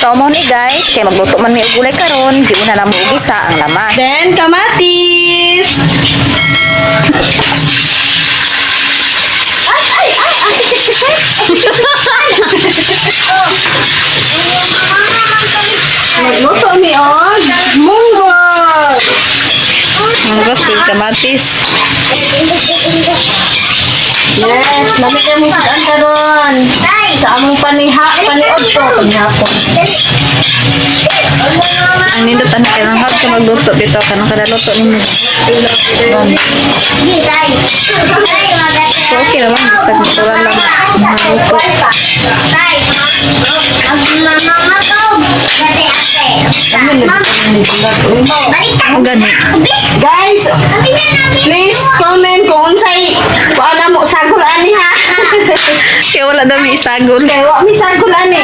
So mo ni guys, kay magluto man mi og gulay karon, giuna na mo og gisa ang lamas. Then, kamatis. Ay, ay, ay, ay. Magluto mi og munggo. Munggos kay kamatis. Yes, lami kay mo sa karon. Sa among paniha, paniod to, panihapon. Ang nindot ani kay nang ka magluto bitaw kanang kada luto ninyo. So okay naman bisag natural lang maluto. Mo gani. Guys, please comment kung unsay kuan na mo sagol ani ha. Kay wala daw mi isagol. Kay wa mi sagol ani.